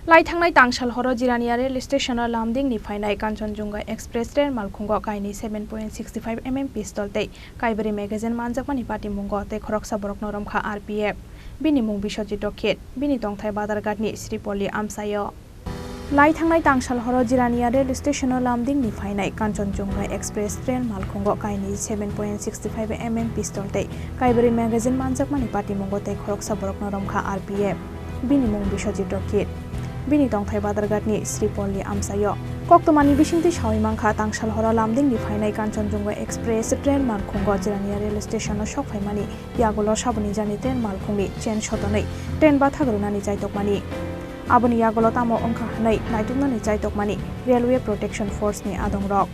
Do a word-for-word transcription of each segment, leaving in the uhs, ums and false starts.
Lai thangnai tangsal horo Jirania rail station-o Lumding ni phainai Kanchanjunga Express train malkhungo kainwi seven point six five M M pistol tei Kaibrwi magazine manjakmani patimungo tei khoroksa borokno romkha R P F. Bini mung Biswajit Dokit, bini tongthai Badharghat ni Sripolli amchaio. Lai thangnai tangsal horo Jirania rail station-o Lumding ni phainai Kanchanjunga Express train malkhungo kainwi seven point six five M M pistol tei Kaibrwi magazine manjakmani patimungo tei khoroksa borokno romkha R P F. Bini mung Biswajit Dokit. Bini tongthai Badharghat ni Sripolli amchaio. Koktwmani bisingtwi sawi mankha, tangsal horo Lumding ni phainai Kanchanjunga Express train malkhungo Jirania rail station-o sok phaimani yagulo saboni jani train malkhungni chain sotonwi train bathak rwnani chaitokmani. Aboni yagulo tamo wngkha hwnwi naituknani chaitokmani Railway Protection Force ni adongrok.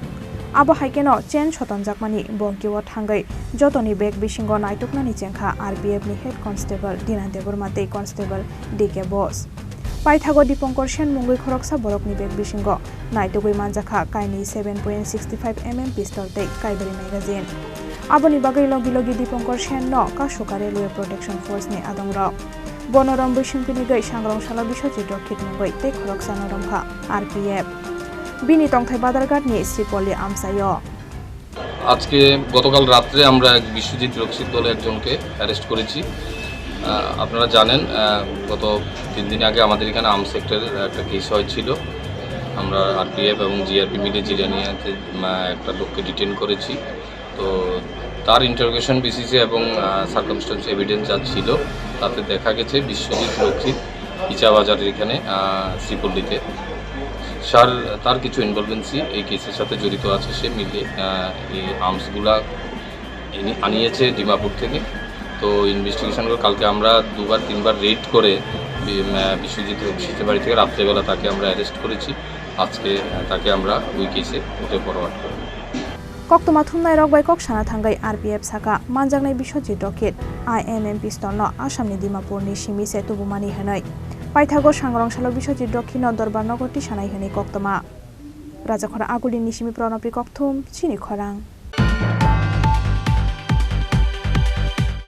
Abo hai kheno chain sotonjakmani bongkio thangwi jotoni bag bisingo naituknani chengkha R P F ni Head Constable Dina Debbarma tei Constable D K Bose. Paithago Dipankar Sen mungwi khoroksa borokni bag bisingo naitugwi manjakha kainwi seven point six five M M pistol tei Kaibrwi magazine. Aboni bagwi logi logi Dipankar Sen no kasukha Railway Protection Force ni adongrok. Bono romwi sungpinigwi sangrong salo Biswajit Dokit mungwi tei khoroksano romkha R P F. Bini tongthai Badharghat ni Sripolli amchaio. আজকে গতকাল রাত্রে আমরা এক বিশ্বজিৎ রক্ষিত বলে একজনকে অ্যারেস্ট করেছি। আহ, আপনারা জানেন, আহ, গত তিন দিন আগে আমাদের এখানে আর্মস অ্যাক্টের একটা কেস হয়েছিল। আমরা আরপিএফ এবং জিআরপি মিলে জিরানিয়াতে, আহ, একটা লোককে ডিটেইন করেছি। তো তার ইন্টারোগেশন বেসিসে এবং, আহ, সার্কামস্ট্যান্স এভিডেন্স যা ছিল, তাতে দেখা গেছে বিশ্বজিৎ রক্ষিত ইচা বাজারের এখানে, আহ, শ্রীপল্লীতে স্যার, তার কিছু ইনভলভেন্সি এই কেসের সাথে জড়িত আছে। সে মিলে, আহ, এই আর্মসগুলা এনে-, আনিয়েছে ডিমাপুর থেকে। তো ইনভেস্টিগেশন করে কালকে আমরা দুবার তিনবার রেড করে বি-, আহ, বিশ্বজিৎ রক্ষিতের বাড়ি থেকে রাত্রেবেলা তাকে আমরা অ্যারেস্ট করেছি। আজকে, আহ, তাকে আমরা ওই কেসে কোর্টে ফরওয়ার্ড করব। Koktwma thumnairok bai kok sana thangwi R P F saka manjaknai Biswajit Dokit I M M pistol no Assam ni Dimapur ni simi se tubumani hwnwi. Paithago sangrong salo Biswajit Dokit no Dorbar nogo tisanai hwnwi koktwma. Rajakhor Aguli ni simi Pranab Ri Kokthum, chini khorang.